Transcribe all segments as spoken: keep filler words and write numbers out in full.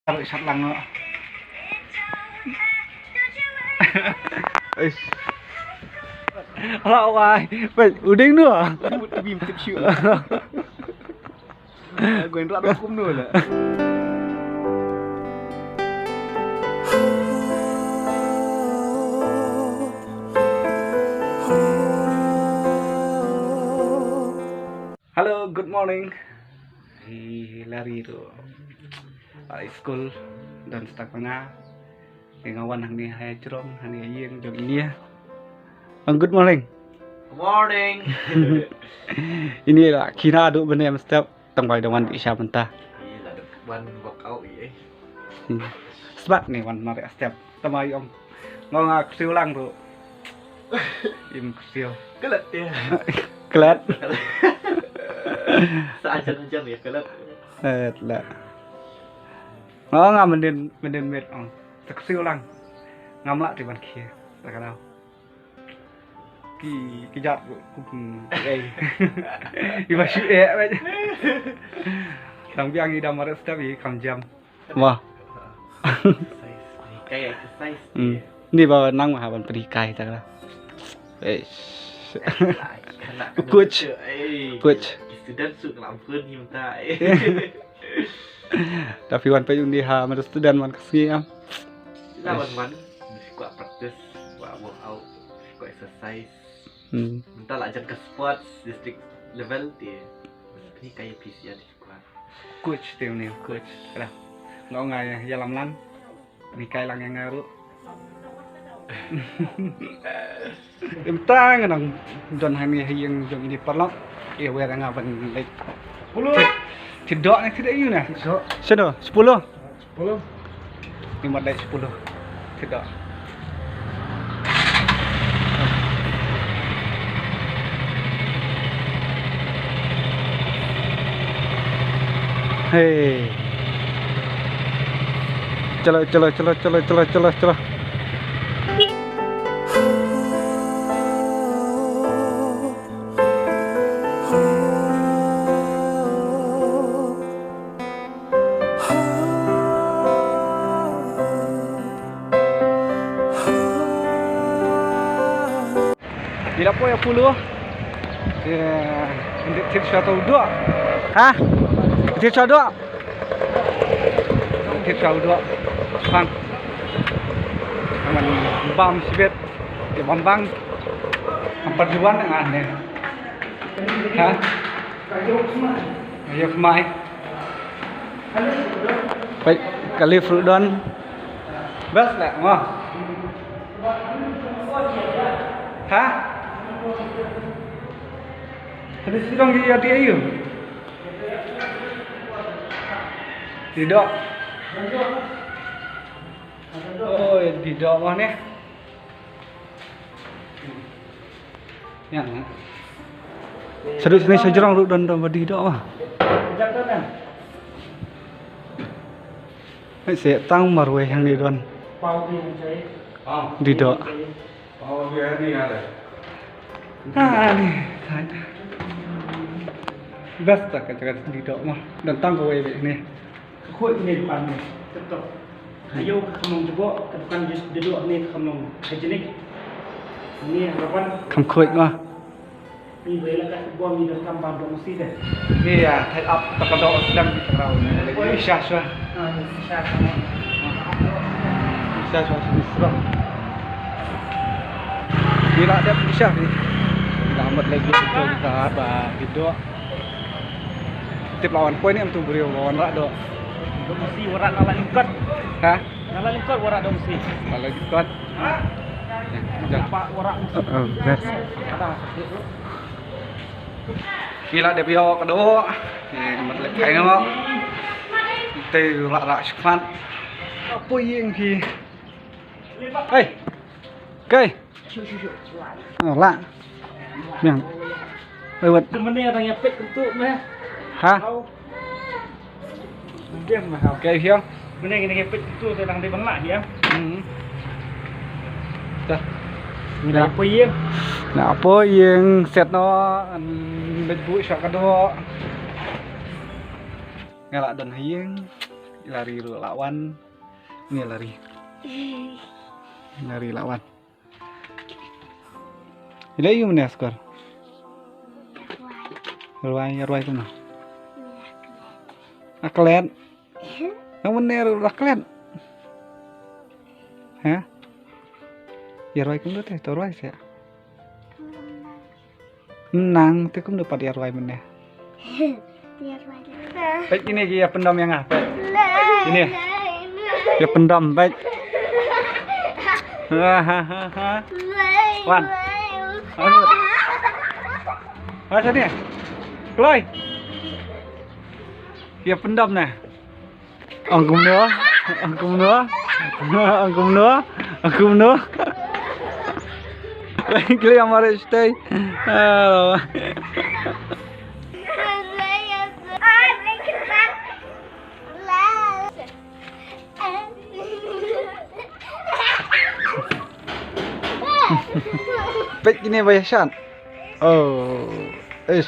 Taruh shat lang no. Ish. Ala wai. Wait, u ding no. Mut bim tip shu. Gwen rat kum no la. Hello, good morning. Hi, lari tu. Ai school dan start panga. Nga wan hangne ha jrong, hangne ïing jong ini. Ang good morning. Good morning. Ini la kina duk bane step tang bai da wan di sha mynta. Ila duk wan workout ye. Hmm. Sbat ni wan mari step. Tama ïong. Ngo nga ksiu lang tu. Im ksiu. Kelet ya. Kelet. Sa jam jam ya kelet. Eh, la. Ngo nga mendin mendin met ong. Ksiu lang. Ngam lah ti ban khie. Takana. Ki ki jat ku ku ei. Iba shi eh. Tang biang i da mari step i kam jam. Wah. Exercise. Kayak exercise. Hmm. Ni ba nang ma ban peri kai ta kala. Eh. Coach. Coach. Student su kelam pun ni menta. Tapi wan pe undi ha mada student man kasi am. Lawan man. Kuat practice, kuat workout, kuat exercise. Hmm. Menta la jan ke sports district level ti. Ni kai P C R. Coach te une coach. Lah. Nga ong nga ïa lam lang. Ni kai lang ïa nga ruh. Mynta nga nang don hangne ha ïing jong i paralok. Ïa wer nga ban leit. Sepuluh. Thied doh ne thied aïu ne? Thied doh. Shano? Sepuluh. Sepuluh. Ni mat leit sepuluh. Thied doh. Hey. Chalo, chalo, chalo. Ila poi ïa pulu. Eh, ndik thik sha u doh. Ha? Thik sha u doh. Thik sha u doh. Bang. Ngan bam shibit. Ïa bam bang. Empat duluan ngan ne. Ha? Ayo kemai. Baik, kali fruit don. Bas lah, mo. Ha? Tadi sidong di ati ayu. Tidak. Oh, tidak mah nih. Ïa. Sadu sini sejrong ruh don don badi dok mah. Ai se tang marwei hang di don. Di dok. Ah, ni. Best tak kata di dok mah. Don tang kawei ni. Ka khuid ne dukan ne. Betul. Ayo ka kham long jubok, ka dukan jubok ne ka kham long hygienic. Ni harapan. Kham khuid ma. Ni bai la ka bom ni da kam ba dong si de. Ni ya, thai ap ta ka dok sedang di terau. Oi sha sha. Ah, sha sha. Sha sha sini serang. Ni la dep sha ni. Dah amat lagi tu kita ba di dok. Tip lawan poi ni em tu briew lawan rak dok. Dok mesti warat na la lingkot. Ha? Na la lingkot warat dok mesti. Na la lingkot. Jang. Nampak warat mesti. Oh, best. Ada. Ki la dep ïoh ka dok. Ni mat lek kai no. Te rak rak shikmat. Apa yang ki? Hei. Kai. Oh, la. Biang. Oi, wat. Te mane dang ïa pet kyntu meh. Ha? Biang meh. Kai hiang. Mane kine ïa pet kyntu te dang dei ban la hiang. Hmm. Dah. Ni la poi ïing. Na poi ïing set no an bet bu sha ka dok. Nga la don ha ïing. Lari ruh la wan. Ni lari. Lari la wan. Ila ïa u mynne skor. Rwai, rwai kumno? Aklet. Nang mynne ruh aklet. Ha? Ïa rwai kumno te, to rwai se. Nang te kumno pat ïa rwai mynne. Peit ine ki ïa pyndom ïa nga, peit. Ine. Ïa pyndom, peit. Ha, ha, ha, ha. Wan. Anu. Ha, sini. Kloi. Ïa pyndom ne. Ong kumno? Ong kumno? Ong kumno? Ong kumno? Kli amare stay. Ah. Peit kine ba ïa shat. Oh, ish.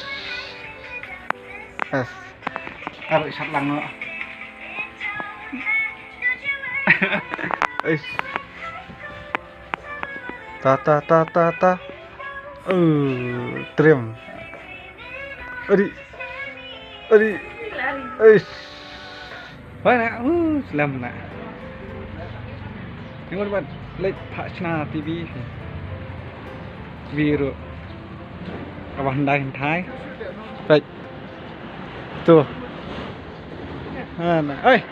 Yes. Aduh, shat lang lo. Ish. Ta, ta, ta, ta, ta. Uh, trim. Adi. Adi. Ish. Wai na, uh, slem na. Ni ngut ban leit phah shna T V. T V ruh. Ka ba hyndai hynthai. Peit. Tu. Ha na. Oi.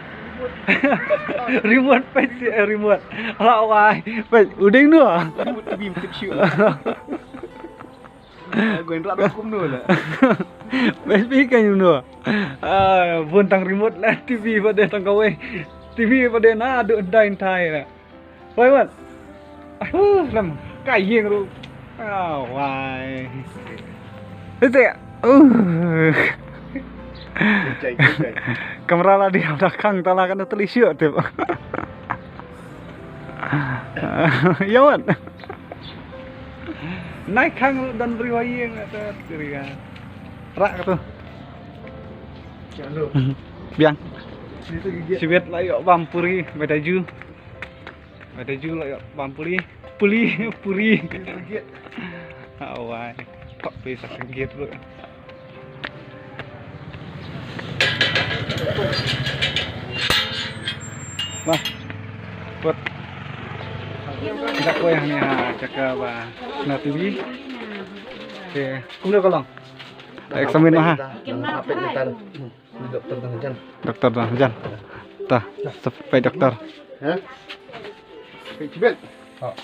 Remote peit si, eh, remote. Ala wai. Peit, u ding nu. Remote T V mtip shu. Gwen rat kum nu la. Bes bi kan yu nu. Ah, bun tang remote la T V ba dei tang kawei. T V ba dei na du dai thai la. Wai wan. Ah, lam kai yeng ru. Ah, wai. Ite. Uh. Kamera la di da khang ta la kan teli shu tip. Ïa wan. Nai khang don bri wa yeng ta tiri ga. Rak tu. Biang. Sibet la ïoh bam puri, beta ju. Beta ju la ïoh bam puri. Puri, puri. Awai. Pak pe sa kegit tu. Wah. Put. Kita koi hani ha jaka ba na T V. Okay. Kumno ka long? Examine ma ha. Doktor Dang Jan. Doktor Dang Jan. Ta, sepai doktor. Ha? Pei chibet. Ha.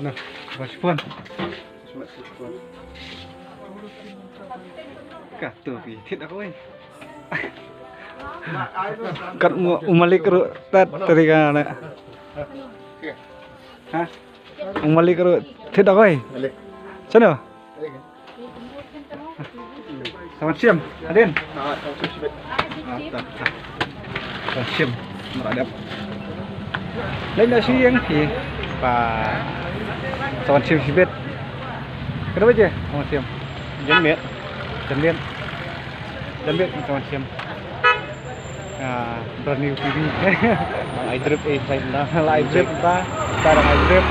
Nah, ba shipon. Ka tu pi, thit aku eh. Kat u malik ru tat tadi ka na. Ha? U malik ru thit aku eh. Malik. Sana? Sawan shim, adin. Ah, ta, ta. Sawan shim, mara dep. Lain da shi yang ki. Pa. Sawan shim shibit. Kada baje, sawan shim. Jan miet. Jan miet. Jan miet, sawan shim. Ah, brand new T V. Nang ai drip eh, sai na. Lai drip ta, ta nang ai drip.